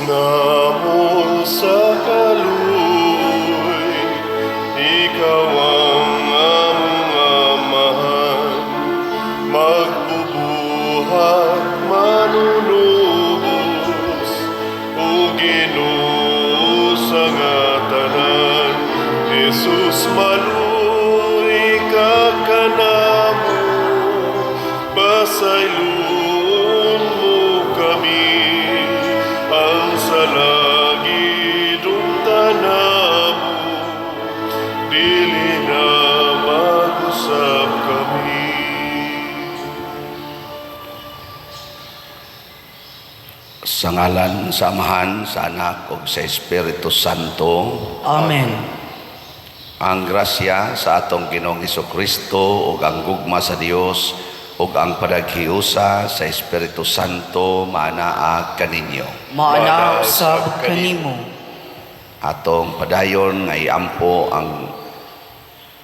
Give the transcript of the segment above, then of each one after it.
Namo sa kaluoy, ikaw ang among Amahan, magbubuhat manunubos, o Ginoo sa nga tanan. Jesus, maluoy ka kanamo, pasayloon mo kami, ang sala gidumtan namo, dili na mag-usab kami. Sa ngalan sa Amahan, sa Anak ug sa Espiritu Santo. Amen. Ang grasya sa atong Ginoong Kristo ug ang gugma sa Dios ug ang panaghiusa sa Espiritu Santo maanaa kaninyo. Maana usab kanimo. Atong padayon nga iampo ang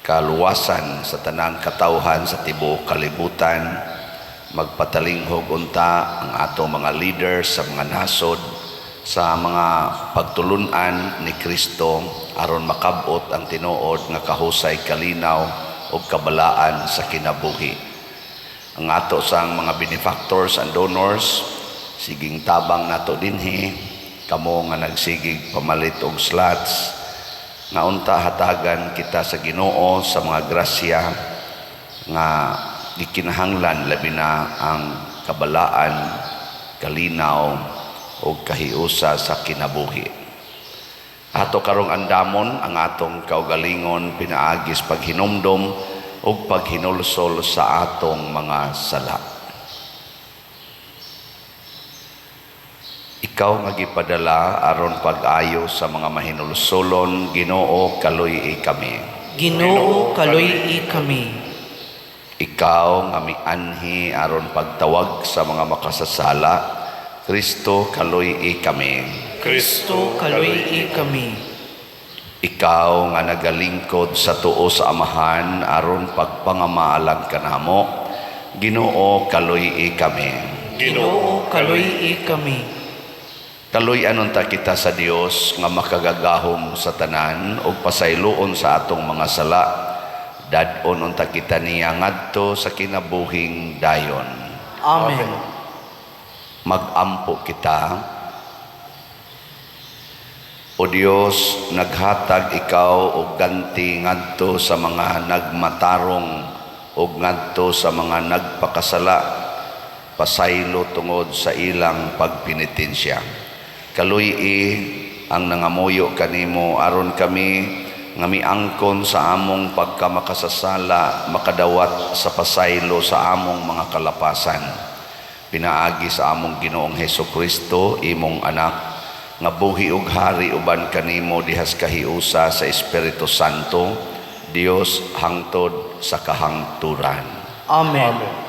kaluwasan sa tanang katawhan sa tibuok kalibutan. Magpatalinghog unta ang atong mga leaders sa mga nasod sa mga pagtulunan ni Kristo aron makabot ang tinuod nga kahusay, kalinaw ug kabalaan sa kinabuhi. Ang ato sang mga benefactors and donors, siging tabang nato dinhi kamo nga nagsigig pamalit og slots, nga unta hatagan kita sa Ginoo sa mga grasya nga gikinahanglan, labi na ang kabalaan, kalinaw ug kahiusa sa kinabuhi. Ato karong andamon ang atong kaugalingon pinaagis paghinumdom ug paghinulsol sa atong mga sala. Ikaw nga gipadala aron pag-ayo sa mga mahinulsolon, Ginoo, kaluy-i kami. Ginoo, kaluy-i kami. Ikaw nga mianhi aron pagtawag sa mga makasasala, Kristo, kaluy-i kami. Kristo, kaluy-i kami. Ikaw nga nagalingkod sa tuo sa Amahan aron pagpangamaalag kanamo, Ginoo, kaluy-i kami. Ginoo, kaluy-i kami. Kaluy-an unta kita sa Dios nga makagagahom sa tanan ug pasayloon sa atong mga sala. Dad-on unta kita niya ngadto sa kinabuhing dayon. Amen. Mag-ampo kita. O Dios, naghatag ikaw og ganti ngadto sa mga nagmatarong ug ngadto sa mga nagpakasala, pasaylo tungod sa ilang pagpenitensya. Kaluy-i ang nangamuyo kanimo aron kami nga miangkon sa among pagkamakasasala makadawat sa pasaylo sa among mga kalapasan. Pinaagi sa among Ginoong Hesus Kristo, imong anak, nga buhi ug hari uban kanimo dihas kahiusa sa Espiritu Santo, Dios hangtod sa kahangturan. Amen. Amen.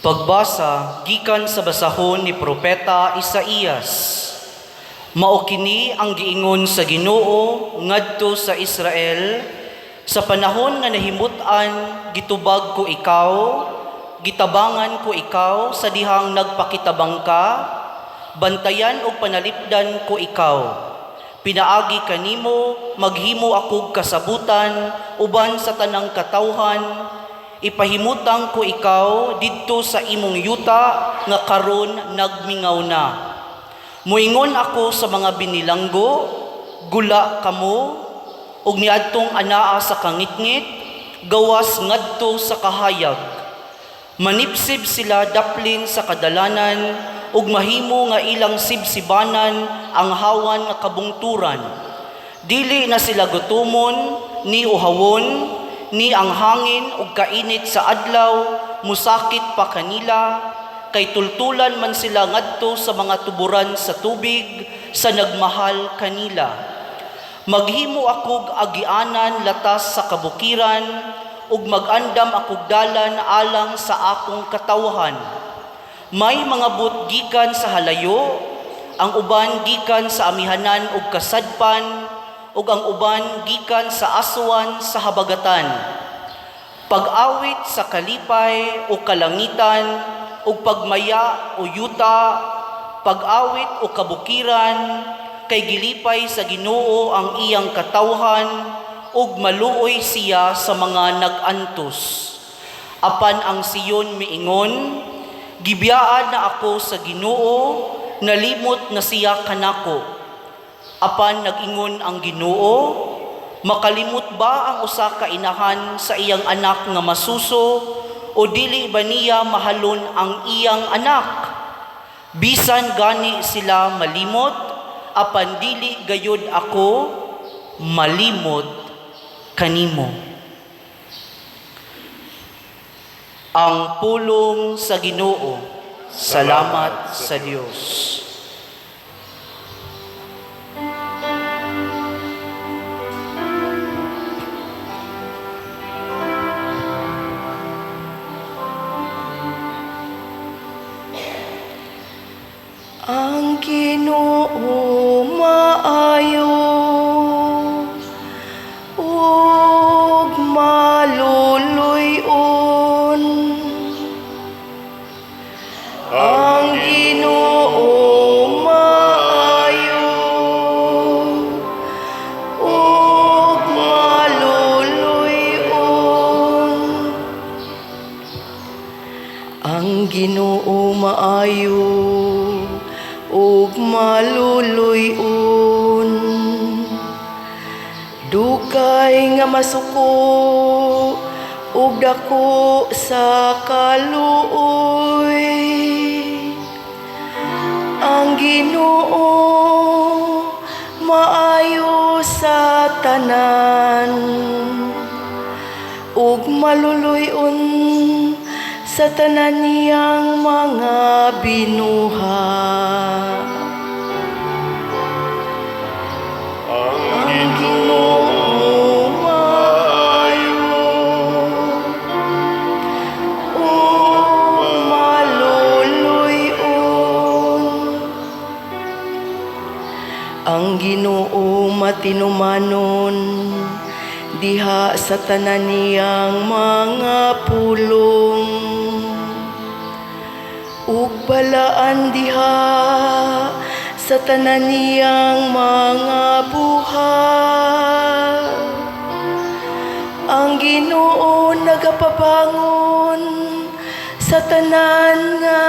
Pagbasa gikan sa basahon ni Propeta Isaías. Mao kini ang giingon sa Ginoo ngadto sa Israel sa panahon nga nahimut-an, gitubag ko ikaw, gitabangan ko ikaw sa dihang nagpakitabang ka, bantayan og panalipdan ko ikaw. Pinaagi kanimo maghimo akog kasabutan uban sa tanang katawhan, ipahimutang ko ikaw didto sa imong yuta nga karon nagmingaw na. Moingon ako sa mga binilanggo, gula kamo, ug niadtong anaa sa kangitngit, gawas ngadto sa kahayag. Manipsib sila daplin sa kadalanan, ug mahimo nga ilang sibsibanan ang hawan nga kabungturan. Dili na sila gutumon, ni uhawon, ni ang hangin ug kainit sa adlaw musakit pa kanila, kay tultulan man sila ngadto sa mga tuburan sa tubig sa nagmahal kanila. Maghimo akog agianan latas sa kabukiran ug magandam akog dalan alang sa akong katawhan. May mga but gikan sa halayo, ang uban gikan sa amihanan ug kasadpan, ug ang uban gikan sa Aswan sa habagatan. Pag-awit sa kalipay, o kalangitan, ug pagmaya, o yuta, pag-awit, o kabukiran, kay gilipay sa Ginoo ang iyang katawhan ug maluoy siya sa mga nag-antos. Apan ang Sion miingon, "Gibiyaan na ako sa Ginoo, nalimot na siya kanako." Apan nag-ingon ang Ginoo, "Makalimot ba ang usa ka inahan sa iyang anak nga masuso o dili ba niya mahalon ang iyang anak? Bisan gani sila malimot, apan dili gayud ako malimot kanimo." Ang pulong sa Ginoo. Salamat sa Dios. Ang Ginoo maayo ug maluluy-on. Ang Ginoo maayo ug maluluy-on. Ang Ginoo maayo ug maluluy-on. Dugay nga masuko ug dako sa kaluoy. Ang Ginoo maayo sa tanan ug maluluy-on sa tanan niyang mga binuhat. Ang Ginoo maayo ug maluluy-on. Ang Ginoo matinumanon diha sa tanan niyang mga pulong ug balaan diha sa tanan niyang mga buhat. Ang Ginoo nagapabangon sa tanan nga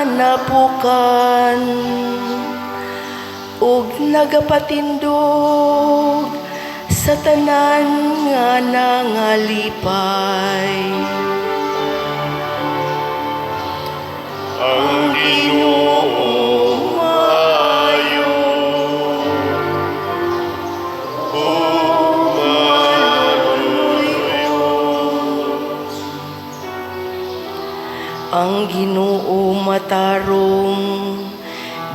napukan ug nagapatindog sa tanan nga nangalipay. Ang Ginoo maayo ug maluluy-on. Ang Ginoo matarong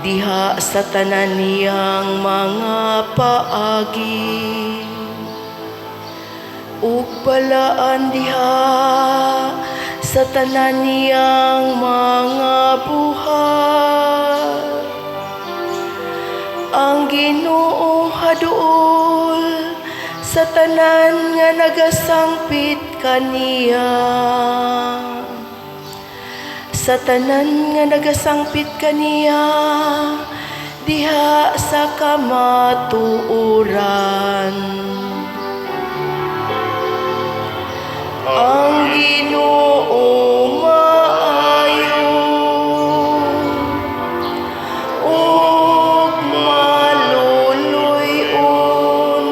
diha sa tanan niyang mga paagi ug balaan diha sa tanan niyang mga buhat. Ang Ginoo haduol sa tanan nga nagasangpit kaniya. Sa tanan nga nagasangpit kaniya diha sa kamatuoran. Ang Ginoo maayo ug maluluy-on.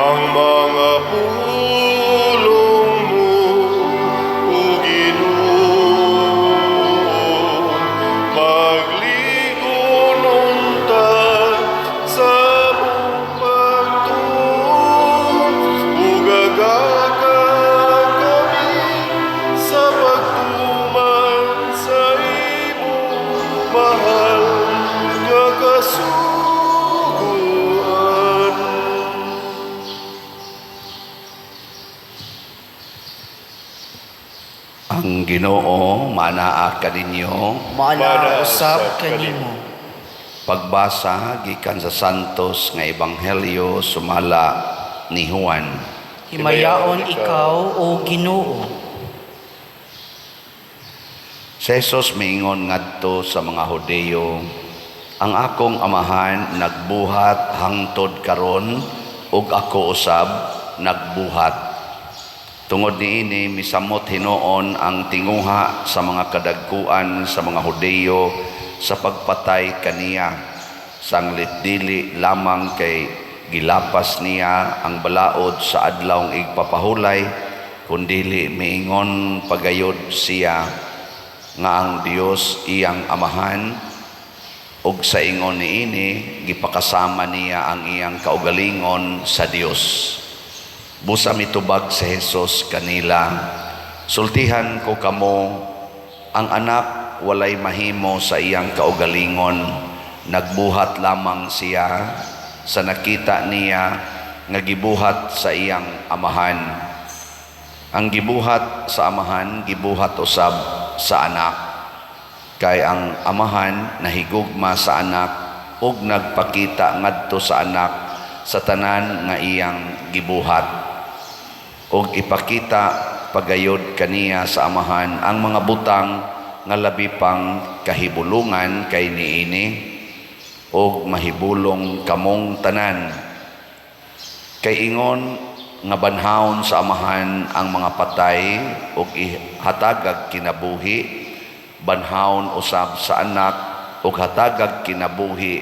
Ang mga pulong mo, O Ginoo, Ang Ginoo manaa kaninyo. Maanaa usab kanimo. Pagbasa gikan sa Santos nga Ebanghelyo sumala ni Juan. Himayaon ikaw, o Ginoo. Si Jesus miingon ngadto sa mga Hudeyo, "Ang akong amahan nagbuhat hangtod karon ug ako usab nagbuhat." Tungod niini misamot hinuon ang tinguha sa mga kadagkuan sa mga Hudeyo sa pagpatay kaniya, sanglit dili lamang kay gilapas niya ang balaod sa Adlawng Igpapahulay, kundili miingon pagayod siya nga ang Dios iyang amahan, ug sa ingon niini gipakasama niya ang iyang kaugalingon sa Dios. Busa mitubag si Jesus kanila, "Sultihan ko kamo, ang anak walay mahimo sa iyang kaugalingon, nagbuhat lamang siya sa nakita niya nga gibuhat sa iyang amahan. Ang gibuhat sa amahan, gibuhat usab sa anak. Kay ang amahan nahigugma sa anak ug nagpakita ngadto sa anak sa tanan nga iyang gibuhat, ug ipakita pagayod kaniya sa amahan ang mga butang nga labi pang kahibulungan kay niini, ug mahibulong kamong tanan. Kay ingon nga banhawon sa amahan ang mga patay ug ihatagag kinabuhi, banhawon usab sa anak ug hatagag kinabuhi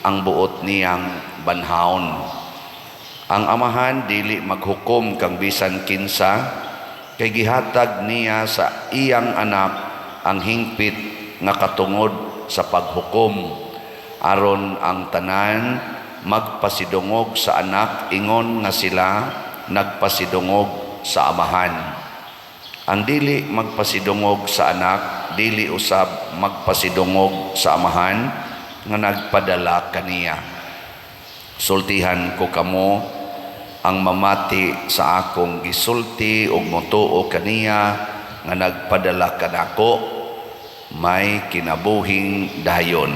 ang buot niyang banhawon. Ang amahan dili maghukom kang bisan kinsa, kay gihatag niya sa iyang anak ang hingpit nga katungod sa paghukom, aron ang tanan magpasidungog sa anak ingon nga sila nagpasidungog sa amahan. Ang dili magpasidungog sa anak, dili usab magpasidungog sa amahan nga nagpadala kaniya. Sultihan ko kamo, ang mamati sa akong gisulti ug motuo kaniya nga nagpadala kanako, may kinabuhing dayon.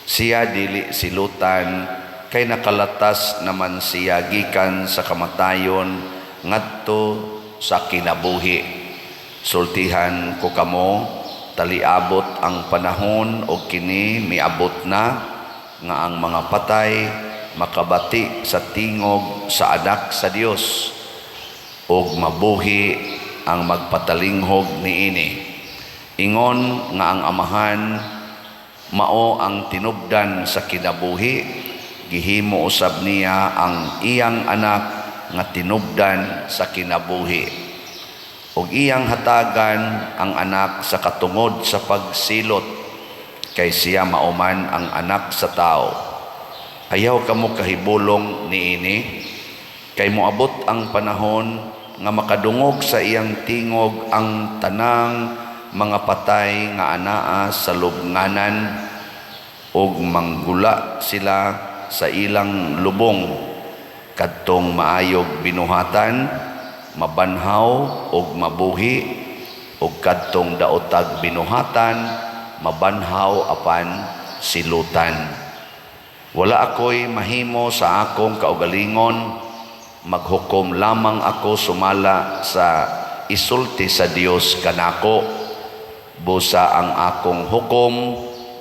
Siya dili silutan, kay nakalatas naman siya gikan sa kamatayon ngadto sa kinabuhi. Sultihan ko kamo, taliabot ang panahon og kini miabot na nga ang mga patay makabati sa tingog sa anak sa Dios ug mabuhi ang magpatalinghog niini. Ingon nga ang amahan mao ang tinubdan sa kinabuhi, gihimo usab niya ang iyang anak nga tinubdan sa kinabuhi, ug iyang hatagan ang anak sa katungod sa pagsilot, kay siya mao man ang anak sa tao. Ayaw kamo kahibulong niini, kay moabot ang panahon nga makadungog sa iyang tingog ang tanang mga patay nga anaa sa lubnganan, ug manggula sila sa ilang lubong kadtong maayog binuhatan mabanhaw ug mabuhi, ug kadtong daotag binuhatan mabanhaw apan silutan. Wala ako'y mahimo sa akong kaugalingon, maghukom lamang ako sumala sa isulti sa Dios kanako. Busa ang akong hukom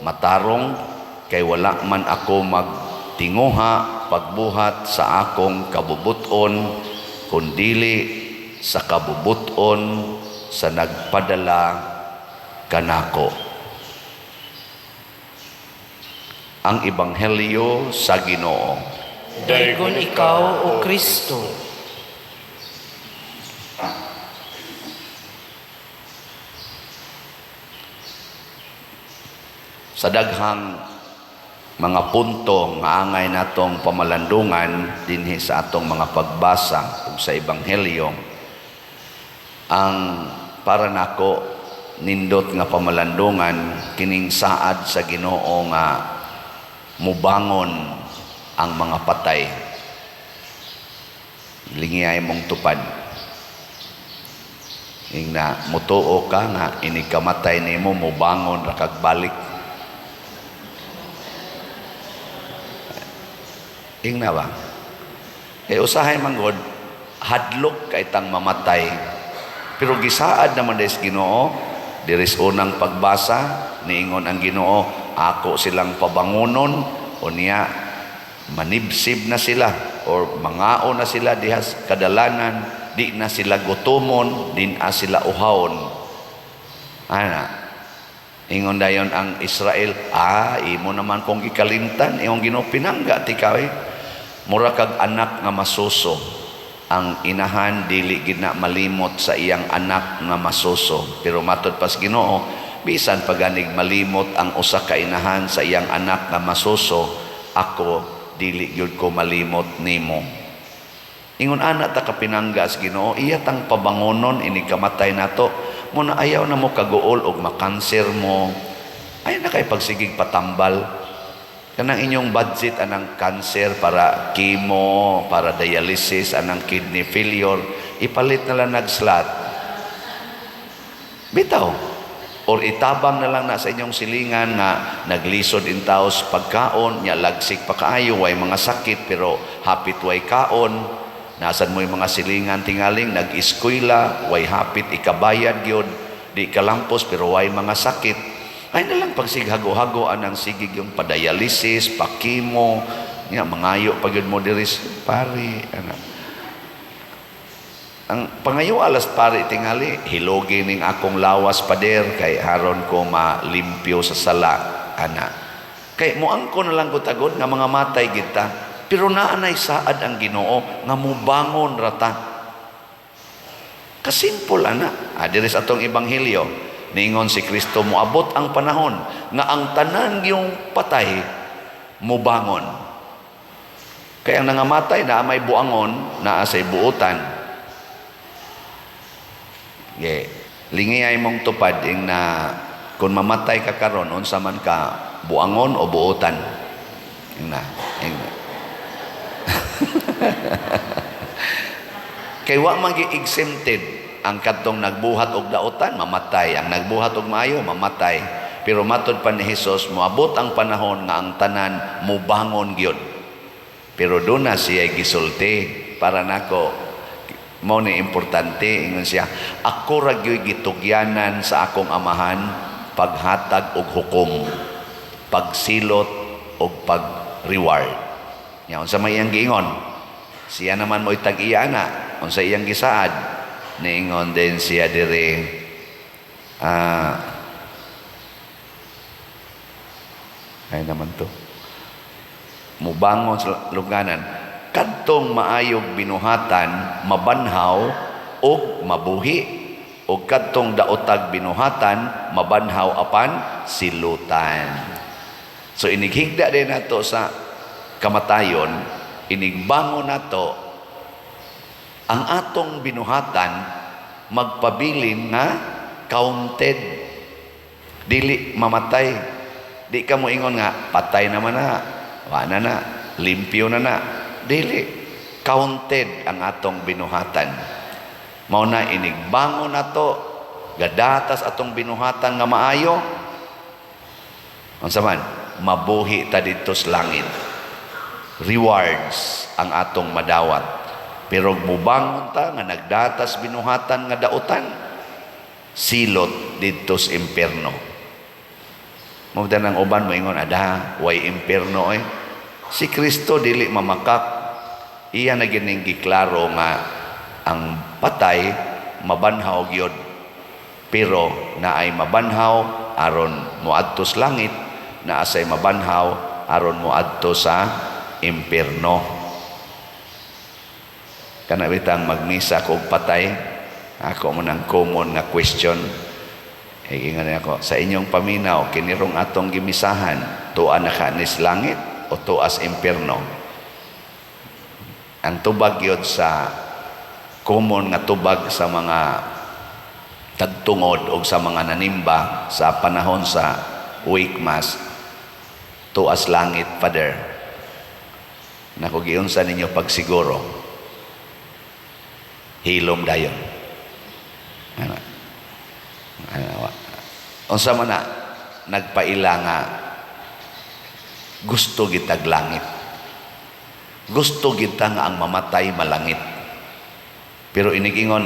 matarong, kay wala man ako magtinguha pagbuhat sa akong kabubuton, kundili sa kabubuton sa nagpadala kanako." Ang Ebanghelyo sa Ginoo. Daygon ikaw, o Kristo. Sa daghang mga punto nga angay natong pamalandungan dinhi sa atong mga pagbasa ug sa Ebanghelyo, ang para nako nindot nga pamalandungan kining saad sa Ginoo nga mubangon ang mga patay. Lingiyay mong tupad. Ingna mutuo ka nga inig kamatay nimo mobangon ra kag balik. Ingna ba? Kay usahay man gud hadlok kay tang mamatay. Pero gisaad naman des Ginoo, diris unang pagbasa niingon ang Ginoo, ako silang pabangonon unya manibsib na sila or mangao na sila diha sa kadalanan, di na sila gutomon, di na sila uhawon. Ana, ingon dayon ang Israel, imo naman kong gikalimtan, imong Ginoo pinangga ti ka eh. Mura kag anak nga masuso. Ang inahan dili gid na malimot sa iyang anak nga masuso. Pero matod pas Ginoo, bisan paganig malimot ang usa ka inahan sa iyang anak nga masuso, ako dili gyud ko malimot nimo. Ingon ana ta kapinangga sa Ginoo, iya tang pabangonon ini kamatay nato. Muna ayaw na mo kaguol og makanser mo. Ayaw na kay pagsigig patambal. Kanang inyong budget anang cancer para chemo, para dialysis, anang kidney failure, ipalit na lang nag-slot. Bitaw. Or itabang na lang na sa inyong silingan nga naglisod in taos pagkaon, nya lagsik pa kaayo, way mga sakit pero hapit way kaon. Nasan mo yung mga silingan tingaling nag-eskwela, way hapit ikabayad gyud, di kalampos pero way mga sakit. Ay na lang pagsighago-hago anang sigig yung padialysis, pakimo, nya mangayo pa gyud mo diri pare ana. Ang pangayo alas pare tingali, hilogi ning akong lawas pader kay haron ko malimpyo sa sala ana. Kay moangko na lang ko tagod nga mga matay kita, pero naanay saad ang Ginoo nga mubangon rata. Kasimpol ana. Diri sa atong ebanghelyo, niingon si Kristo moabot ang panahon nga ang tanan yung patay mubangon. Kaya ang nangamatay na may buangon, naa say buotan. Ge, lingiyay mong tupad ing na kung mamatay ka karon unsa man ka, buangon o buotan. Ing na, ing na. Kay wa man gi-exempted ang kadtong nagbuhat og daotan, mamatay. Ang nagbuhat og maayo, mamatay. Pero matod pa ni Hesus, moabot ang panahon nga ang tanan mubangon gyud. Pero doon na siya gisulti para nako mao ni importante, ingon siya, ako ra gyud gitugyanan sa akong amahan paghatag og hukom, pagsilot og pag-reward. Nya unsa may iyang giingon? Siya naman mo'y tag-iya na, unsa iyang gisaad? Niingon din siya diri, ay naman to, mubangon sa lungganan, kadtong maayog binuhatan mabanhaw og mabuhi, og kadtong daotag binuhatan mabanhaw apan silutan. So inighigda din nato sa kamatayon, inigbangon nato ang atong binuhatan magpabilin nga counted, dili mamatay. Di ka mo ingon nga patay naman na, wa na na, limpyo na na. Dili, counted ang atong binuhatan. Mao na inigbangon nato, gadatas atong binuhatan nga maayo. Unsa man, mabuhi ta didto sa langit. Rewards ang atong madawat. Pero mubangon ta nga nagdatas binuhatan nga daotan, silot didto sa impierno. Mao ang uban moingon, ada way impierno oy. Si Kristo dili mamakak. Iya na gining giklaro nga ang patay mabanhaw gyud. Pero naay mabanhaw aron moadto sa langit, naa say mabanhaw aron moadto sa impierno. Kana bitang magmisa ko og patay, ako mo nang common nga question. Ingon ako, sa inyong paminaw, kinirong atong gimisahan, tuwa na ka nis langit o tuas impierno? Ang tubag yun sa common nga tubag sa mga tagtungod o sa mga nanimba sa panahon sa wake mass, tuas langit, Father. Naku, giunsa ninyo pagsiguro, hilom dayon. Ano? Ano? Unsa man na nagpaila nga gusto gitag langit. Gusto kita nga ang mamatay malangit. Pero inigingon,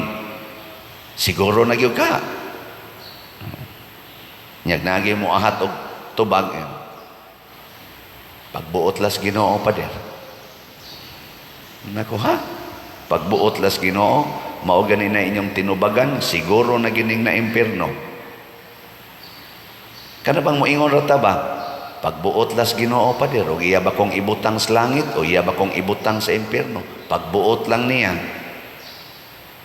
siguro na gyud ka. Nyag nagi mo ahat og tubag. Eh. Pagbuot las Ginoo, pader. Nako ha? Pagbuot las Ginoo, mao gani na inyong tinubagan, siguro na gining na impierno. Kana bang moingon ra ta ba? Pagbuot las Ginoo, pader, og iya ba kong ibutang sa langit o iya ba kong ibutang sa impierno? Pagbuot lang niya.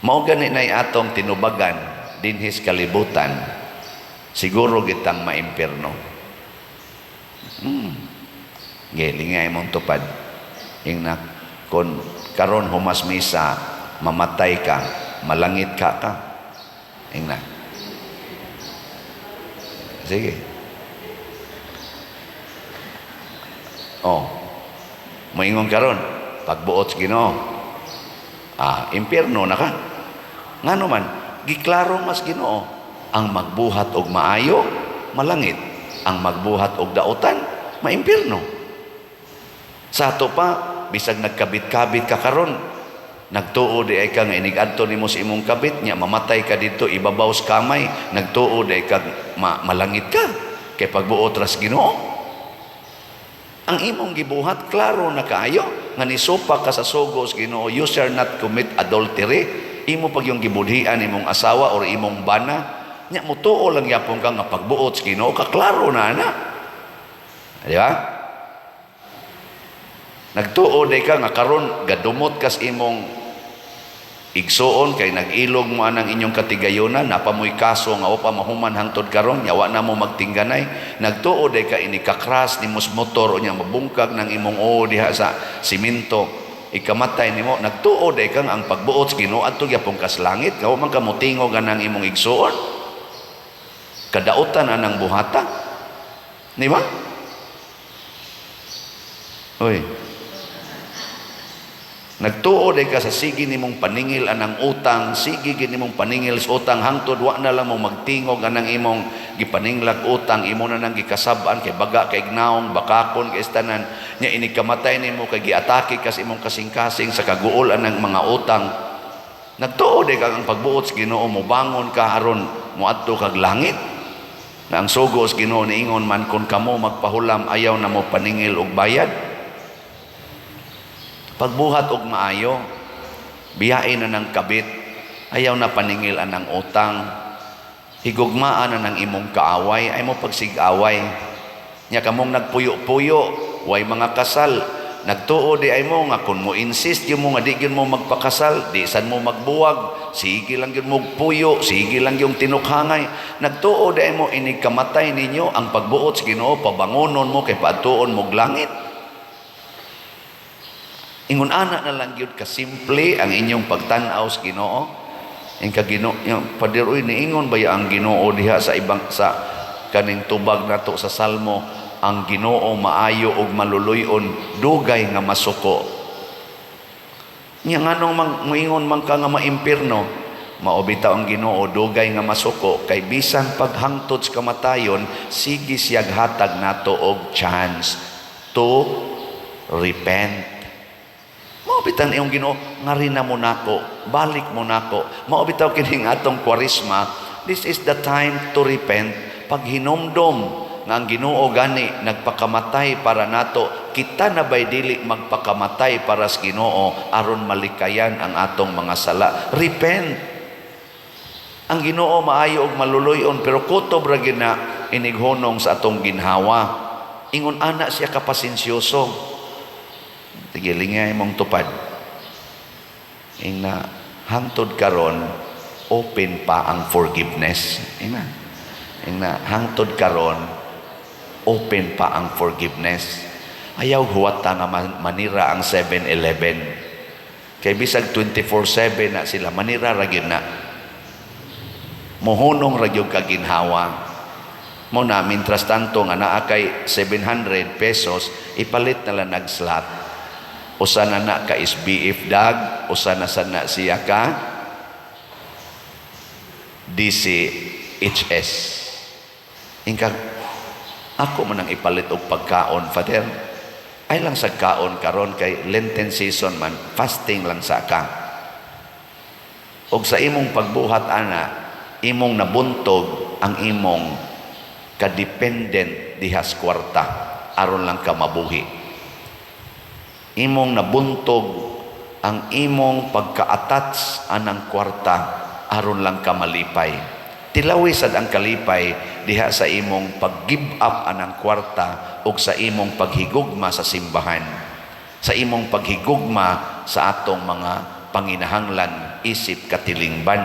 Mao gani na atong tinubagan dinhis kalibutan, siguro gitang maimpierno. Gilingay mong tupad. Ingna, kung karon humas misa, mamatay ka, malangit ka ka. Ingna. Sige. Oh. Moingon karon, pagbuot sa Ginoo. Ah, impierno na ka. Ngano man, giklaro mas Ginoo, ang magbuhat og maayo, malangit. Ang magbuhat og dautan, maimpierno. Sa ato pa, bisag nagkabit-kabit ka karon, nagtuo di ay ka nga inig-adto nimo sa imong kabit nya mamatay ka didto ibabaw sa kamay, nagtuo di ay ka malangit ka kay pagbuot ras Ginoo. Ang imong gibuhat klaro na kaayo nga nisupak ka sa sugo sa Ginoo, you shall not commit adultery. Imo pag yung gibudhian imong asawa or imong bana, nya mutuo lang yapon ka nga pagbuot sa Ginoo ka, klaro na ana. Di ba? Nagtuo day ka nga karon gadumot kas imong igsuon kay nag-ilog mo anang inyong katigayonan, napamoy kaso nga wa pa mahuman hangtod karon, nya wa na mo magtingganay. Nagtuo day ka ini kakras nimo sa motor unya mabungkag ng imong oo diha sa simento, ikamatay nimo. Nagtuo day kang ang pagbuot sa Ginoo adto gyapon kas langit, kawa man ka motingog anang imong igsuon, kadautan anang buhata, di ba? Oy, nagtuo day ka sa sige nimong paningil anang utang, sige gid nimong paningil sa utang hangtod wa na lang mo magtingog anang imong gipaninglag utang, imo na nang gikasab-an kay baga kay gnaong bakakon kay istanan nya ini kamatay nimo kay giatake kas imong kasing-kasing sa kaguol anang mga utang. Nagtuo day ka ang pagbuot sa Ginoo mobangon ka aron moadto kag langit. Na ang sugo sa Ginoo niingon man kon kamo magpahulam ayaw na mo paningil og bayad. Pagbuhat og maayo, biyain na ng kabit, ayaw na paningil anang utang, higugmaan na ng imong kaaway, ay mo pagsigaway. Nya kamong nagpuyo-puyo, way mga kasal, nagtuo di ay mo nga kung mo insist yun mo nga di yun mo magpakasal, di san mo magbuwag, sige lang yun mo puyo, sige lang yung tinukhangay. Nagtuo di ay mo inig kamatay ninyo ang pagbuot sa Ginoo, pabangonon mo kay paadtuon mo langit. Ingon ana na lang gyud kasimple ang inyong pagtan-aw sa Ginoo. Ing ka Ginoo, yung pader oy niingon ba ya ang Ginoo diha sa ibang sa kaning tubag nato sa Salmo, ang Ginoo maayo ug maluluy-on, dugay nga masuko. Nya nganong mang moingon man ka nga maimpirno, mao bitaw ang Ginoo dugay nga masuko kay bisan paghangtod sa kamatayon sige siyag hatag nato og chance to repent. Mao bitaw iyong Ginoo ngari na mo nako, balik mo nako. Mao bitaw kining atong Kwaresma, this is the time to repent. Paghinomdom nga ang Ginoo gani nagpakamatay para nato, kita na bay dili magpakamatay para sa Ginoo aron malikayan ang atong mga sala. Repent. Ang Ginoo maayo og maluluy-on pero kutob ra gyud na inighunong sa atong ginhawa. Ingon ana siya kapasensyoso. Sige, lingay mong tupad. Ingna, hangtod karon open pa ang forgiveness. Ingna. Ingna, hangtod karon open pa ang forgiveness. Ayaw huwata nga manira ang 7-Eleven. Kay bisag 24/7 na sila, manira ra gyud na. Mohunong ra gyud ka ginhawa. Mo na, mintras tanto nga naa kay 700 pesos, ipalit na lang nag-slot. Usa na na ka SBF dag, usa na sa na siya ka DCHS. Ingka, ako man ang ipalit og pagkaon, Father. Ay lang sa kaon karon kay Lenten season man, fasting lang sa ka. Og sa imong pagbuhat ana, imong nabuntog ang imong kadependent dihas kwarta aron lang ka mabuhi. Imong nabuntog ang imong pagka-attach anang kwarta aron lang ka malipay. Tilawi sad ang kalipay diha sa imong pag-give up anang kwarta ug sa imong paghigugma sa simbahan. Sa imong paghigugma sa atong mga panginahanglan isip katilingban.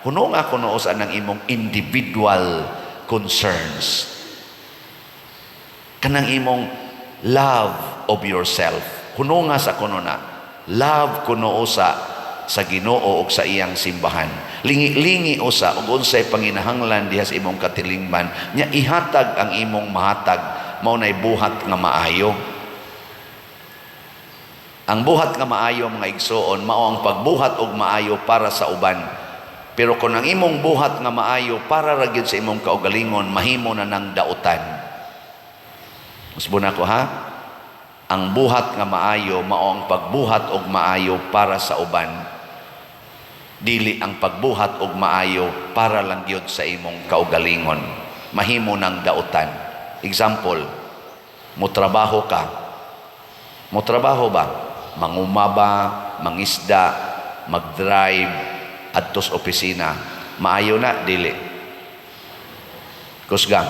Huno nga kuno sa anang imong individual concerns. Kanang imong love of yourself. Huno nga sa kuno na. Love kuno sa Ginoo ug sa iyang simbahan. Lingi-lingi usa ug unsay panginahanglan diha sa imong katilingban nya ihatag ang imong mahatag, mao nay buhat nga maayo. Ang buhat nga maayo, mga igsoon, mao ang pagbuhat og maayo para sa uban. Pero kung ang imong buhat nga maayo para ra gyud sa imong kaugalingon, mahimo na ng dautan. Usbon ako ha. Ang buhat nga maayo mao ang pagbuhat og maayo para sa uban. Dili ang pagbuhat og maayo para lang gyud sa imong kaugalingon. Mahimo ng dautan. Example, mo trabaho ka. Mo trabaho ba? Manguma ba, mangisda, mag-drive, adtos opisina. Maayo na, dili? Kusgang.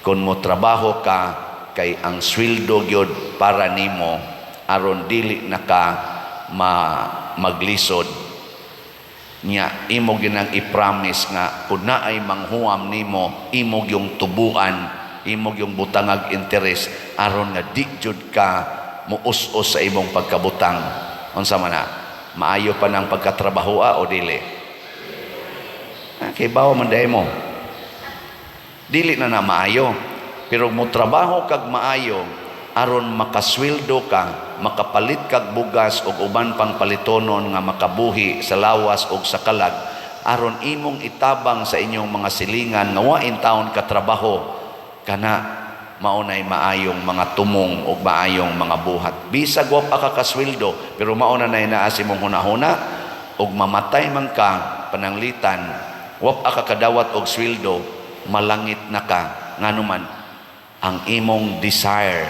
Kung mo trabaho ka, kay ang sweldo gyud para nimo aron dili na ka maglisod nya, imo ginang i-promise nga kung naay manghuam nimo, imo yung tubuan, imo yung butangag interes aron nga di jud ka muus-us sa imong pagkabutang. Unsa man na, maayo pa ng pagkatrabaho o dili? Ah, kay bawo man diay mo, dili na na maayo. Pero mo trabaho kag maayo aron makasweldo ka, makapalit kag bugas ug uban pang palitonon nga makabuhi sa lawas ug sa kalag, aron imong itabang sa inyong mga silingan nga wa intaon katrabaho kana, mao nay maayong mga tumong ug maayong mga buhat. Bisag wa pa ka kasweldo, pero mao na nay naa sa imong hunahuna, ug mamatay man ka pananglitan wa pa ka kadawat og sweldo, malangit na ka, ngano man ang imong desire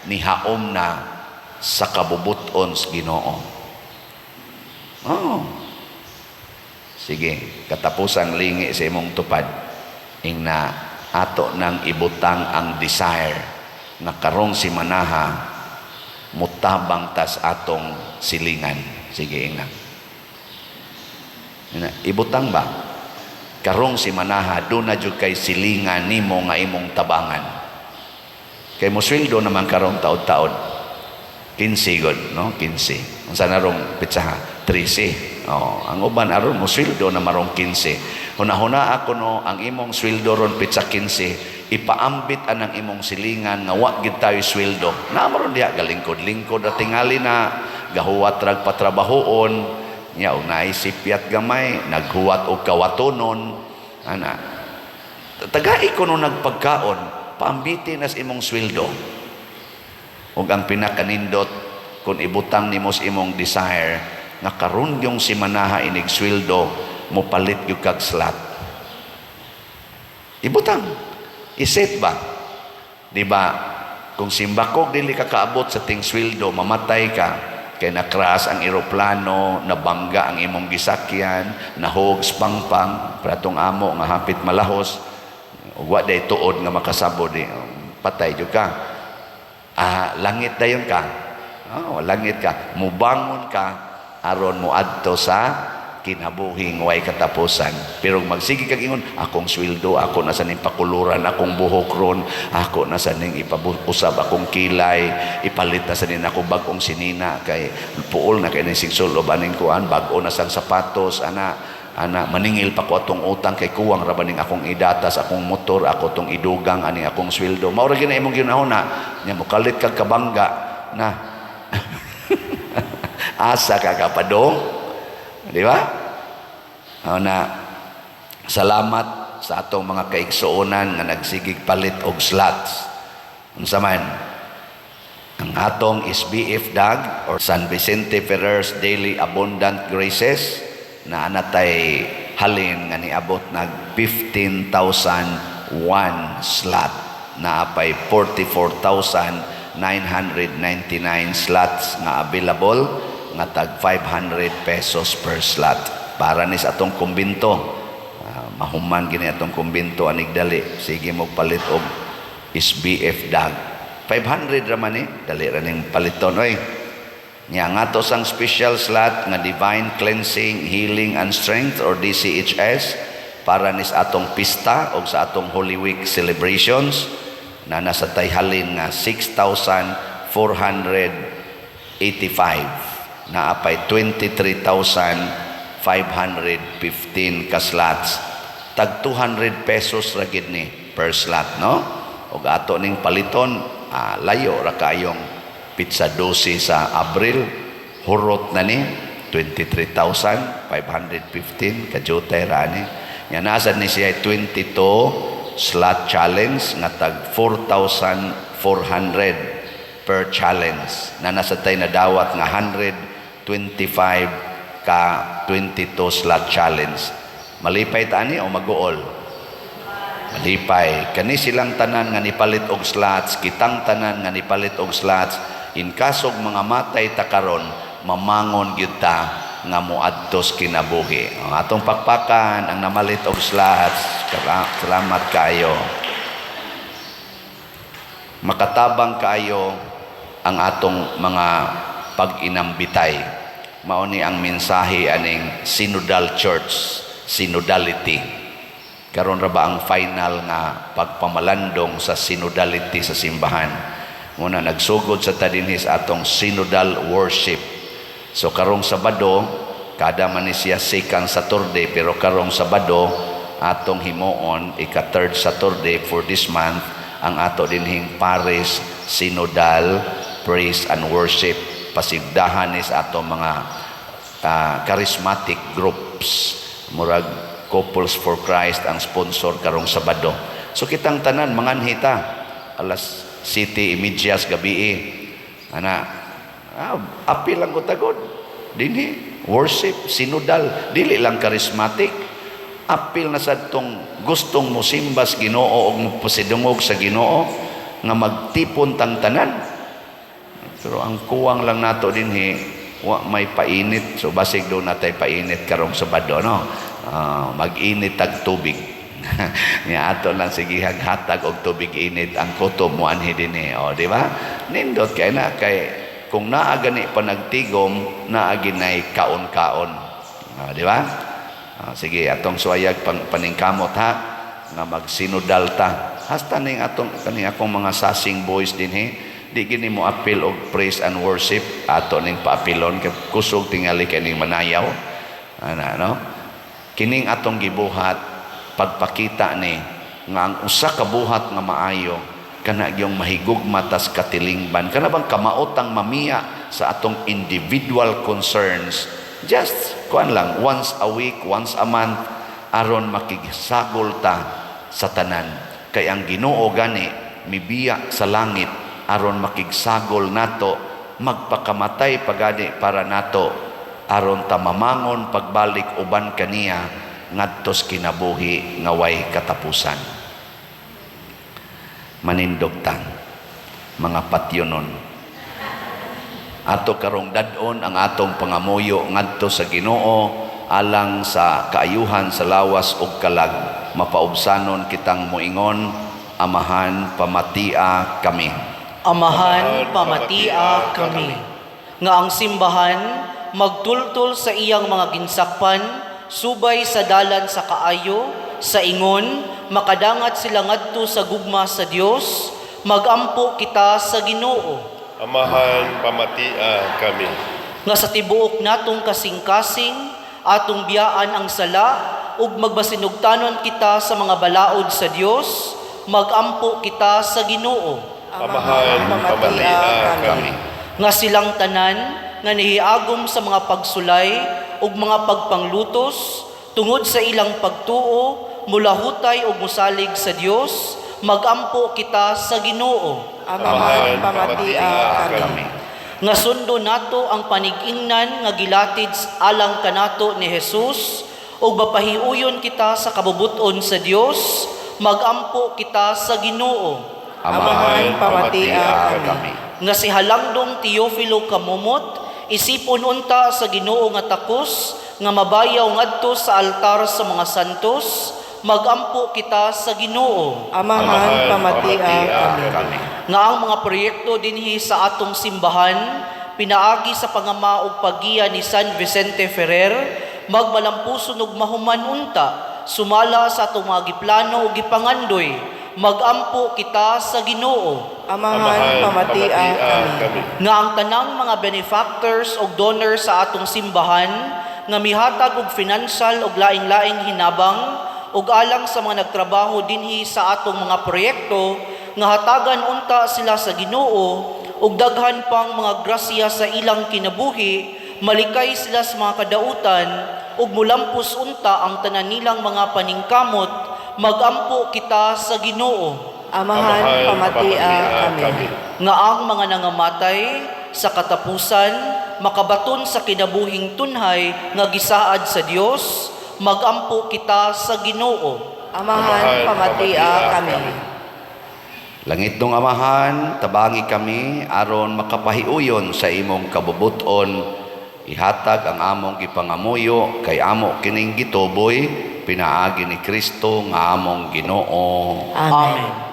nihaom na sa kabubuton sa Ginoo. Oh. Sige, katapusang lingi sa imong tupad. Ingna ato nang ibutang ang desire nga karong simanaha mutabang tas atong silingan. Sige, ingna. Ingna, ibutang ba? Karong simanaha do na jud kay silingan nimo nga imong tabangan. Kay mo sweldo naman karong taod-taod. 15 god, no? 15. Unsa na rong pitsaha? 13. Oh, ang uban aron mo sweldo na marong 15. Hunahuna ako no, ang imong sweldo ron pitsa 15, ipaambit anang imong silingan nga wa gid tayo sweldo. Naa maron diha galingkod-lingkod at tingali na gahuwat rag patrabahoon nya og naay sipyat gamay, naghuwat og kawatonon ana. Tagai ko no nagpagkaon, paambiti nas imong sweldo. Ug ang pinakanindot, kung ibutang nimo sa imong desire nga karon yung simanaha inig sweldo, mopalit gyud kag slot. Ibutang, iset ba, di ba? Kung simbakog dili ka kaabot sa ting sweldo, mamatay ka kay na-crash ang eroplano, nabangga ang imong gisakyan, nahog pangpang pratong amo nga hapit malahos ug wa day tuod nga makasabod, di patay jud ka. Ah, langit dayon ka. Oh, langit ka, mubangon ka aron moadto sa kinabuhing way katapusan. Pero magsige kag ingon, akong sweldo, ako na sa ning pakuluran akong buhok ron, ako na sa ning ipausab akong kilay, ipalit na sa ning ako bag-ong sinina kay puol na kay ning sigsulob aning kuan, bag-o na sang sapatos ana ana, maningil pa ko atong utang kay kuwang ra ba ning akong idatas akong motor, ako tong idugang ani akong sweldo. Mao ra gyud na imong ginahuna nya, mokalit kag kabangga na, asa ka kapadong, di ba? Na salamat sa atong mga kaigsuonan nga nagsigig palit og slots. Unsa man ang atong SBF DAG or San Vicente Ferrer's Daily Abundant Graces na anatay halin nga niabot nag 15,001 slot, na apay 44,999 slots nga available nga tag 500 pesos per slot para ni sa atong kumbinto. Mahuman gini atong kumbinto anig dali, sige mo palit og SBF DAG. 500 ra man ni, dali ra ning paliton oy. Nya nga ato sang special slot nga Divine Cleansing, Healing and Strength or DCHS para nis atong pista o sa atong Holy Week celebrations na nasa tayhalin nga 6,485, na apay 23,515 ka slots, tag 200 pesos ra gid ni per slot, no? Ug ato ning paliton, layo ra kayong petsa 12 sa Abril, hurot na ni 23,515, kajutay ra ni. Nya nasa ni siya 22 slot challenge nga tag 4,400 per challenge na nasa tay nadawat nga 125 ka 22 slot challenge. Malipay ta ani o maguol? Malipay. Kani silang tanan nga nipalit og slots, kitang tanan nga nipalit og slots, in kasog mga matay ta karon, mamangon gyud ta nga moadtos kinabuhi. Ang atong pakpakan ang namalit og slots. Salamat kaayo. Makatabang kaayo ang atong mga pag-inambitay. Mao ni ang mensahe aning Synodal Church, synodality. Karon ra ba ang final nga pagpamalandong sa synodality sa simbahan? Muna nagsugod sa ta dinhi sa atong synodal worship. So karong Sabado, kada man ni siya second Saturday, pero karong Sabado atong himuon ika third Saturday for this month ang ato dinhing Parish Synodal Praise and Worship. Pasigdahan ni sa atong mga charismatic groups, murag Couples for Christ ang sponsor karong Sabado. So kitang tanan manganhita alas 7:30 gabi ana. Apil lang ko tagod dinhi worship synodal, dili lang charismatic, apil na sa tong gustong mosimbas Ginoo og mopasidungog sa Ginoo nga magtipon tang tanan. Pero ang kuwang lang nato dinhi, wa may painit. So basig do natay painit karong Sabado, no? Mag-init tag tubig. Nya ato lang sige hatag og tubig init ang kutob mo anhi dinhi. O, di ba? Nindot kay na kay kung naa gani pa nagtigom, naa ginay kaon-kaon. O, di ba? Sige, atong suwayag pang paningkamot ha nga magsinodal ta. Hasta ning atong kani akong mga sasing boys dinhi, di gini mo apil og praise and worship, ato ning paapilon kay kusog tingali kay ning manayaw. Ana, no? Kining atong gibuhat, pagpakita ni nga ang usa ka buhat nga maayo kana gyung mahigugma tas katilingban, kana bang kamaotang mamiya sa atong individual concerns, just kuan lang, once a week, once a month, aron makigsagol ta sa tanan, kay ang Ginoo gani mibiya sa langit aron makigsagol nato, magpakamatay pagani para nato, aron ta mamangon pagbalik uban kaniya ngadtos kinabuhi nga way katapusan. Manindog ta, mga patyonon. Ato karong dad-on ang atong pangamuyo ngadto sa Ginoo alang sa kaayuhan sa lawas ug kalag. Mapaubsanon kitang moingon, Amahan, pamatia kami. Amahan, pamatia kami. Nga ang simbahan magtultol sa iyang mga ginsakpan, subay sa dalan sa kaayo, sa ingon, makadangat sila ngadto sa gugma sa Dios, magampo kita sa Ginoo. Amahan, pamatia kami. Nga sa tibuok natong kasing-kasing, atong biyaan ang sala, ug magbasinugtanon kita sa mga balaod sa Dios, magampo kita sa Ginoo. Amahan, pamatia kami. Nga silang tanan nga nihiagom sa mga pagsulay ug mga pagpanglutos, Tungod sa ilang pagtuo, mulahutay ug musalig sa Dios, magampo kita sa Ginoo. Amahan, pamatia kami. Kami. Nga sundo nato ang panigingnan nga gilatid alang kanato ni Jesus ug mapahiuyon kita sa kabubut-on sa Dios, magampo kita sa Ginoo. Amahan, Amahan, pamatia pamatia kami. Nga si Halangdong Teofilo Camomot isipon unta sa Ginoo nga takos nga mabayaw ngadto sa altar sa mga santos, magampo kita sa Ginoo. Amahan, pamatia kami. Kami. Nga ang mga proyekto dinhi sa atong simbahan pinaagi sa pangama ug paggiya ni San Vicente Ferrer magmalampuson ug mahuman unta sumala sa atong mga giplano ug gipangandoy, magampo kita sa Ginoo. Amahan, pamatia kami. Nga ang tanang mga benefactors ug donors sa atong simbahan nga mihatag og financial ug laing-laing hinabang ug alang sa mga nagtrabaho dinhi sa atong mga proyekto, nga hatagan unta sila sa Ginoo ug daghan pang mga grasya sa ilang kinabuhi, malikay sila sa mga kadautan ug mulampos unta ang tanan nilang mga paningkamot, magampo kita sa Ginoo. Amahan, pamatia kami. Nga ang mga nangamatay sa katapusan makabaton sa kinabuhing tunhay nga gisaad sa Dios, magampo kita sa Ginoo. Amahan, pamatia kami. Langitnong Amahan, tabangi kami aron makapahiuyon sa imong kabubuton. Ihatag ang among gipangamuyo kay amo kining gituboy pinaagi ni Kristo nga among Ginoo. Amen.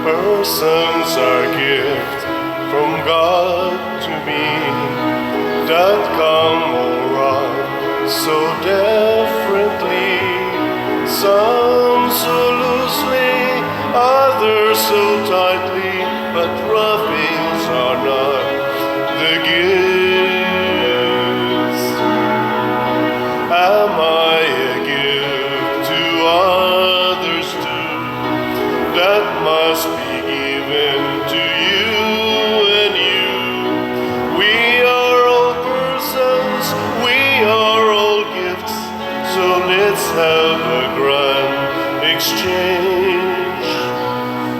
Persons are gift from God to me that come around so differently. Some so loosely, others so tightly, but wrappings are not the gifts. Am I a gift to others too? That must be given to you and you. We are all persons, we are all gifts, so let's have a grand exchange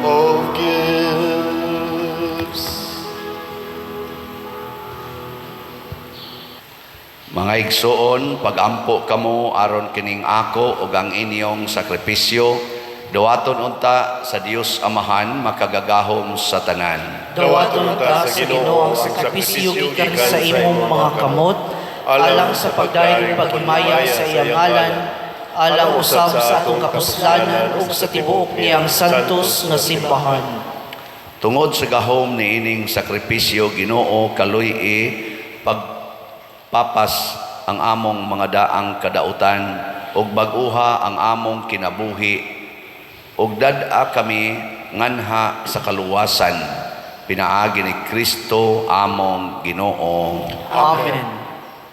of gifts. Mga igsoon, pagampo kamo aron kining ako ug ang inyong sakripisyo dawaton unta sa Dios Amahan makagagahom sa tanan. Dawaton unta sa Ginoo ang sakripisyo gikan sa imong mga kamot alang sa pagdayeg paghimaya sa iyang ngalan, alang usab sa atong kapuslanan ug sa tibuok niyang santos nga simbahan. Tungod sa gahom niining sakripisyo, Ginoo, kaluy-i pagpapas ang among mga daang kadautan ug bag-uha ang among kinabuhi ug dad-a kami nganha sa kaluwasan pinaagi ni Kristo among Ginoo. Amen.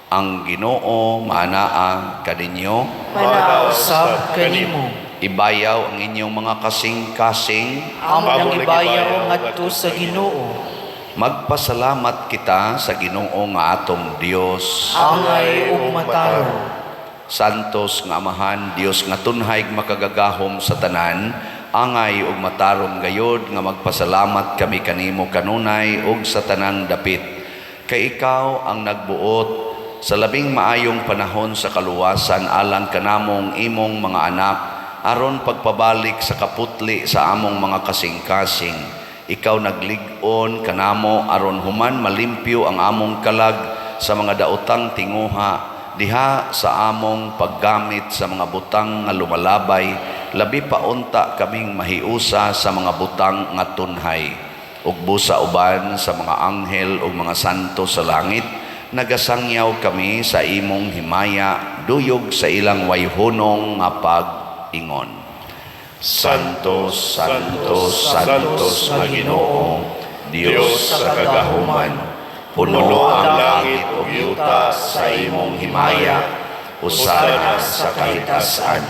Ang Ginoo maanaa kaninyo. Manao Usab kanimo. Ibayaw ang inyong mga kasing-kasing. Amo nang ibayaw ngadto sa Ginoo. Magpasalamat kita sa Ginoo nga atong Dios. Angay ug matarong. Santos nga Amahan, Dios nga tunhay makagagahom sa tanan, angay ug matarong gayod nga magpasalamat kami kanimo kanunay ug sa tanang dapit. Kay ikaw ang nagbuot sa labing maayong panahon sa kaluwasan alang kanamong imong mga anak aron pagpabalik sa kaputli sa among mga kasing-kasing. Ikaw naglig-on kanamo aron human malimpyo ang among kalag sa mga daotang tinguha diha sa among paggamit sa mga butang nga lumalabay, labi pa unta kaming mahiusa sa mga butang nga tunhay. Ug busa uban sa mga anghel ug mga santo sa langit, nagasangyaw kami sa imong himaya duyog sa ilang wayhunong nga pag-ingon. Santo, Santo, Santos nga Ginoo, Dios sa kagahuman, puno ang langit ug yuta sa imong himaya, hosana sa kahitasan.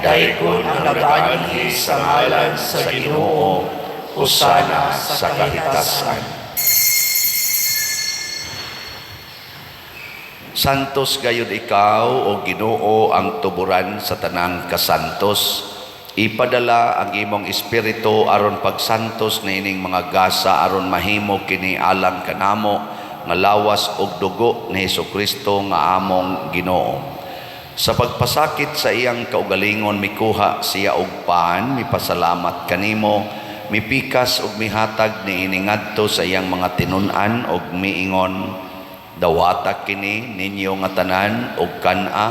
Daygon ang nagaanhi sa ngalan sa Ginoo, Hosana sa kahitasan. Santos gayud ikaw, o Ginoo, ang tuburan sa tanang kasantos. Ipadala ang imong espiritu aron pagsantos niining mga gasa aron mahimo kini alang kanamo nga lawas ug dugo ni Hesukristo nga among Ginoo. Sa pagpasakit sa iyang kaugalingon, mikuha siya og pan, mipasalamat kanimo, mipikas ug mihatag niini ngadto sa iyang mga tinun-an ug miingon, "Dawata kini ninyo nga tanan ug kan-a,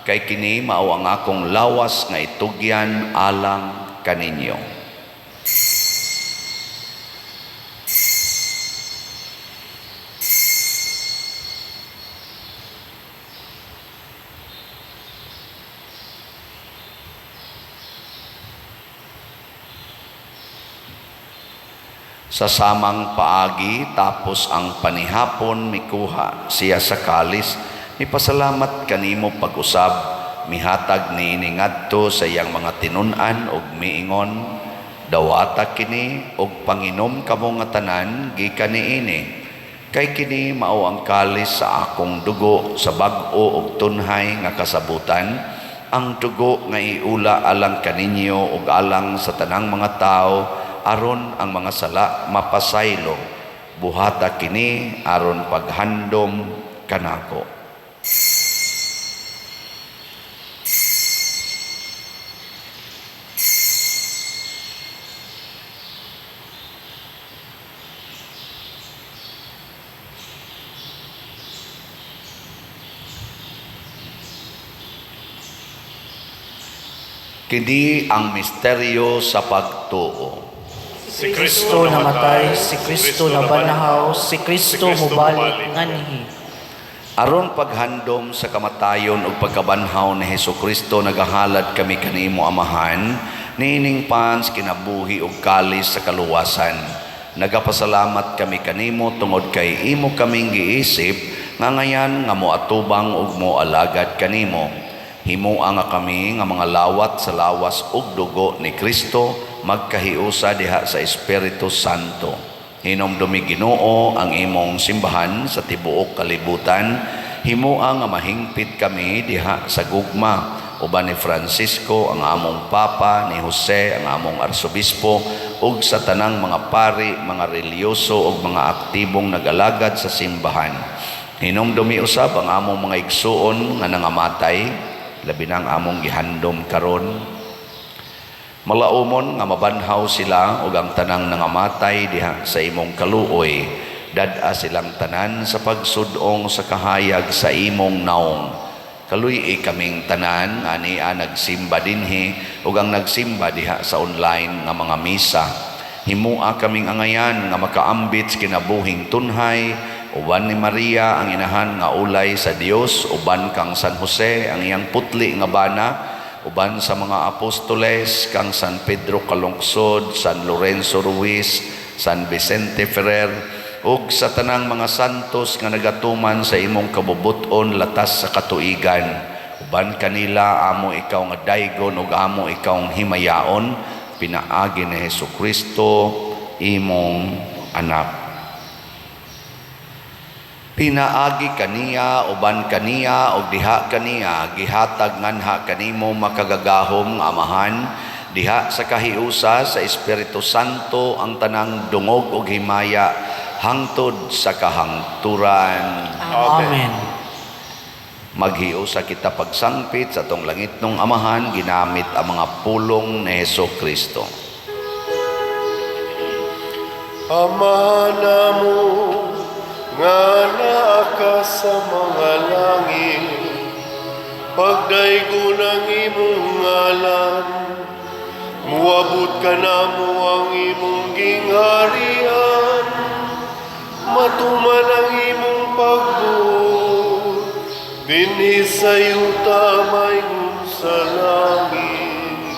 kay kini mao ang akong lawas nga itugyan alang kaninyo." Sa samang paagi, tapos ang panihapon, mikuha siya sa kalis, mipasalamat kanimo pag-usab, mihatag niini ngadto sa iyang mga tinun-an ug miingon, "Dawata kini ug panginom kamo nga tanan gikan niini, kay kini mao ang kalis sa akong dugo sa bag-o ug tunhay nga kasabutan, ang dugo nga iula alang kaninyo ug alang sa tanang mga tawo aron ang mga sala mapasaylo. Buhata kini aron paghandom kanako." Kini ang misteryo sa pagtuo. Si Kristo Kristo namatay, si Kristo nabanhaw, si Kristo mubalik nganhi. Aron paghandom sa kamatayon ug pagkabanhaw ni Hesukristo, nagahalad kami kanimo, Amahan, niining pans kinabuhi ug kalis sa kaluwasan. Nagapasalamat kami kanimo tungod kay imo kaming giisip nga ngayan nga moatubang ug moalagad kanimo. Himoa nga kami nga mga lawat sa lawas ug dugo ni Kristo magkahiusa diha sa Espiritu Santo. Hinumdumi, Ginoo, ang imong simbahan sa tibuok kalibutan. Himoa nga mahingpit kami diha sa gugma uban ni Francisco ang among Papa, ni Jose ang among Arsobispo, ug sa tanang mga pari, mga relihiyoso ug mga aktibong nagalagad sa simbahan. Hinumdumi usab ang among mga igsuon nga nangamatay, labi na ang among gihandom karon. Malaumon nga mabanhaw sila ug ang tanang nangamatay diha sa imong kaluoy. Dad-a silang tanan sa pagsudong sa kahayag sa imong naong. Kaluy-i kaming tanan nga ania nagsimba dinhi ug ang nagsimba diha sa online nga mga misa. Himua kaming angayan nga makaambit sa kinabuhing tunhay uban ni Maria ang inahan nga ulay sa Dios, uban kang San Jose ang iyang putli nga bana, uban sa mga apostoles kang San Pedro Calungsod, San Lorenzo Ruiz, San Vicente Ferrer, ug sa tanang mga santos nga nagatuman sa imong kabubut-on latas sa katuigan. Uban kanila amo ikaw nga daygon ug amo ikaw himayaon, pinaagi ni Hesukristo imong anak. Pinaagi kaniya, uban kaniya, ug diha kaniya, gihatag nganha kanimo makagagahom nga Amahan, diha sa kahiusa sa Espiritu Santo ang tanang dungog ug himaya hangtod sa kahangturan. Amen. Maghiusa kita pagsangpit sa atong langitnong Amahan ginamit ang mga pulong ni Hesukristo. Ama namo nga naa ka sa mga langit, pagdaygon ang imong ngalan, muabot kanamo ang imong gingharian, matuman ang imong pagbuot, dinhi sa yuta maingon sa langit.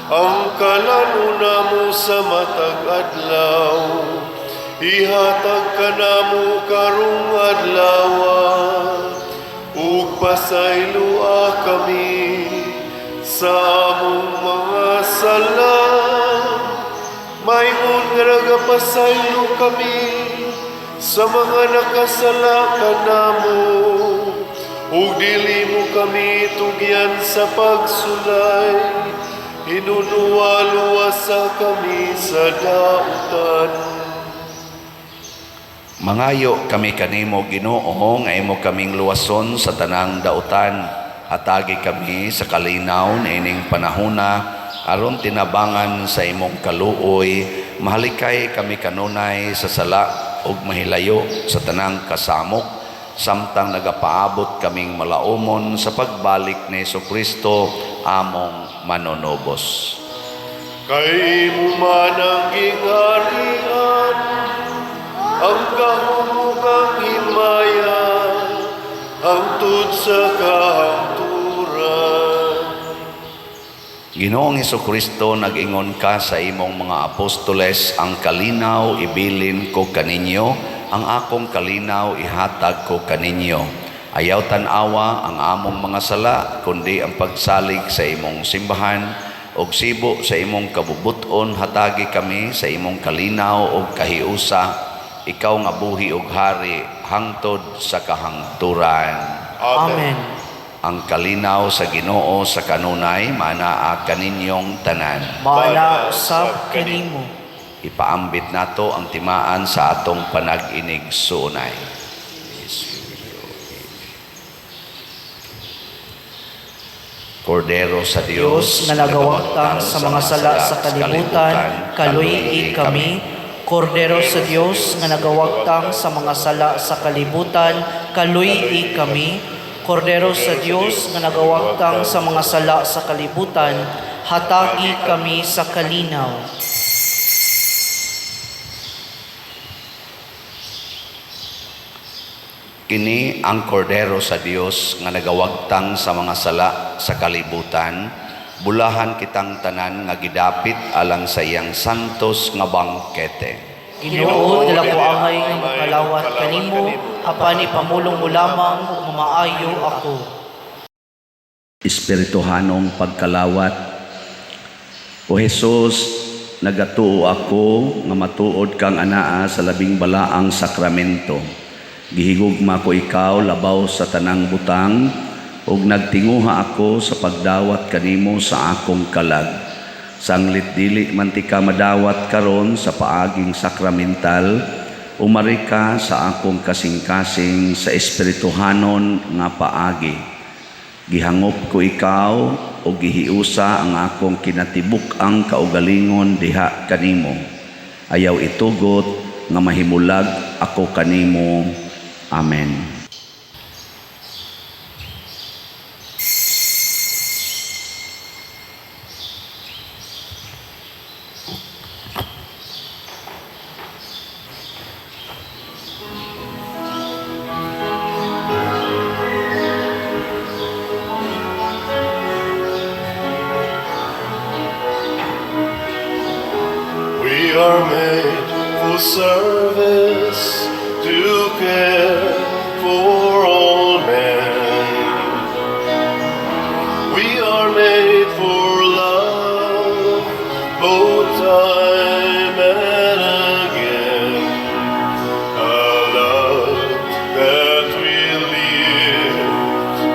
Ang kalan-on namo sa matag adlaw, ihatag kanamo karong adlaw, ug pasayloa kami sa Sa among mga sala, maingon nga nagapasaylo kami sa mga nakasala kanamo. Ug dili mo kami tugyan sa pagsulay, hinunua luwasa kami sa dautan. Mangayo kami kanimo, Ginoo, nga imo kaming luwason sa tanang dautan. Hatagi kami sa kalinaw niining panahona aron tinabangan sa imong kaluoy, mahalikay kami kanunay sa sala ug mahilayo sa tanang kasamok samtang nagapaabot kaming malaumon sa pagbalik ni Kristo among manunubos. Kay imo man ang gingharian, ang gahom ug ang himaya, hangtod sa kahangturan. Ginoong Kristo, nag-ingon ka sa imong mga apostoles, "Ang kalinaw ibilin ko kaninyo, ang akong kalinaw ihatag ko kaninyo." Ayaw tan-awa ang among mga sala, kundi ang pagsalig sa imong simbahan, ug sibo sa imong kabubut-on hatagi kami sa imong kalinaw ug kahiusa, ikaw nga buhi ug hari hangtod sa kahangturan. Amen. Ang kalinaw sa Ginoo sa kanunay maanaa kaninyong tanan. Maana usab kanimo. Ipaambit nato ang timaan sa atong panag-inigsuonay. Kordero sa Diyos Dios nga nagawagtang sa mga sala sa kalibutan, kaluy-i kami. Kordero sa Dios nga nagawagtang sa mga sala sa kalibutan, kaluy-i kami. Kordero sa Dios nga nagawagtang sa mga sala sa kalibutan, hatagi kami sa kalinaw. Kini ang Kordero sa Dios nga nagawagtang sa mga sala sa kalibutan. Bulahan kitang tanan nga gidapit alang sa iyang santos nga bangkete. Ginoo, dili ko angay nga makalawat kanimo, apan ipamulong mo lamang ug mamaayo ako. Espirituhanong pagkalawat. O Jesus, nagatuo ako nga matuod kang anaa sa labing balaang sakramento. Gihigugma ko ikaw labaw sa tanang butang ug nagtinguha ako sa pagdawat kanimo sa akong kalag. Sanglit dili man tika madawat karon sa paaging sakramental, umari ka sa akong kasing-kasing sa espirituhanon nga paagi. Gihangop ko ikaw o gihiusa ang akong kinatibuk-ang kaugalingon diha kanimo. Ayaw itugot nga mahimulag ako kanimo. Amen. We are made for service, to care for all men. We are made for love, both time and again. A love that will live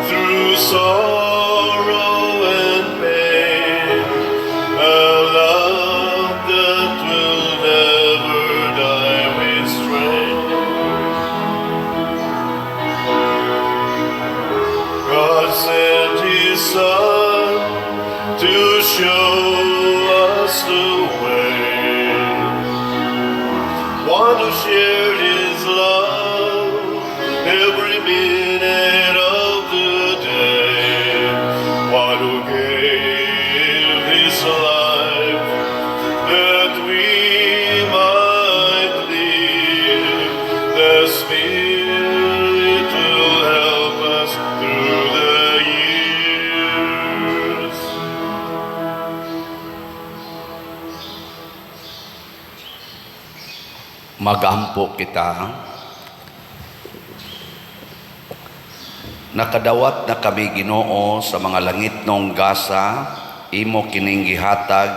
through sorrow and pain. A love that will never die with strength. God sent His Son to show us the way. One who shared His love every minute of the day. One who gave His life that we might live. The Spirit will help us through the years. Magampo kita. Nakadawat na kami, Ginoo, sa mga langitnong gasa, imo kining gihatag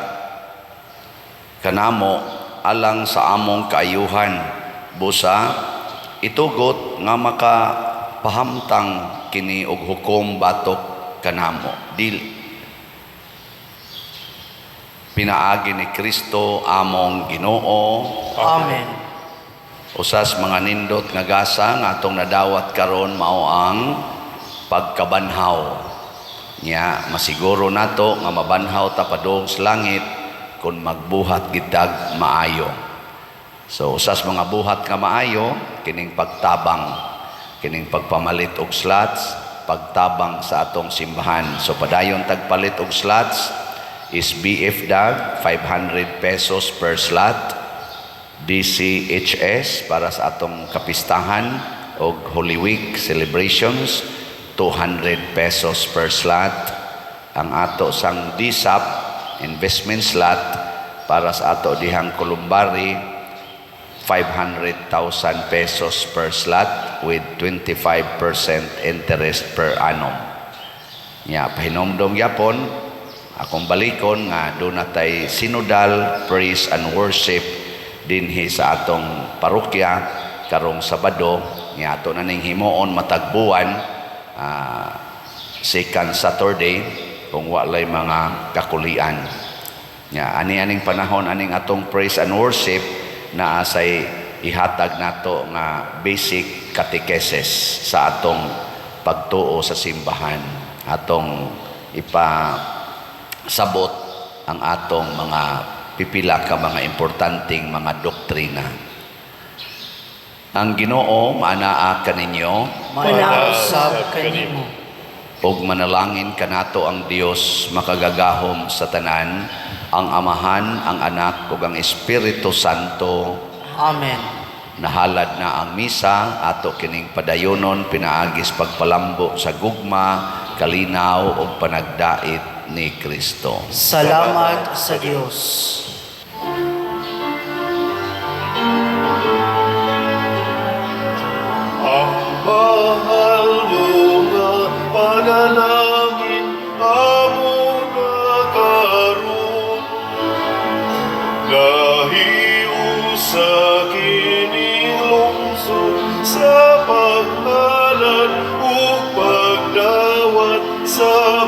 kanamo alang sa among kaayuhan. Busa itugot nga makapahamtang kini og hukom batok kanamo. Dili pinaagi ni Kristo among Ginoo. Amen. Usas mga nindot nga gasa nga atong nadawat karon mao ang pagkabanhaw. Nya masiguro nato nga mabanhaw ta padung sa langit kung magbuhat gitag maayo. So usas mga buhat nga maayo kining pagtabang, kining pagpamalit og slots, pagtabang sa atong simbahan. So padayon tagpalit og slots is BF DAG 500 pesos per slot. DCHS para sa atong kapistahan og Holy Week celebrations, 200 pesos per slot. Ang ato sang DSAP investment slot para sa ato dihang columbary, 500,000 pesos per slot with 25% interest per annum. Nya pahinomdom gyapon akong balikon nga duna tay synodal praise and worship dinhi sa atong parokya karong Sabado. Nya ato na ning himuon matag buwan, second Saturday, kung walay mga kakulian. Nya ani aning panahon aning atong praise and worship naa say ihatag nato nga basic catechesis sa atong pagtuo sa simbahan, atong ipasabot ang atong mga pipila ka mga importanteng mga doktrina. Ang Ginoo maanaa kaninyo. Maanaa usab kanimo. Ug manalangin kanato ang Dios makagagahom sa tanan, ang Amahan, ang Anak ug ang Espiritu Santo. Amen. Nahalad na ang misa, ato kining padayonon pinaagis pagpalambo sa gugma, kalinaw ug panagdait ni Kristo. Salamat sa Dios. Ang mahal mo nga panalangin amo na karon, Nahiusa kining lungsod sa paghalad ug pagdawat sa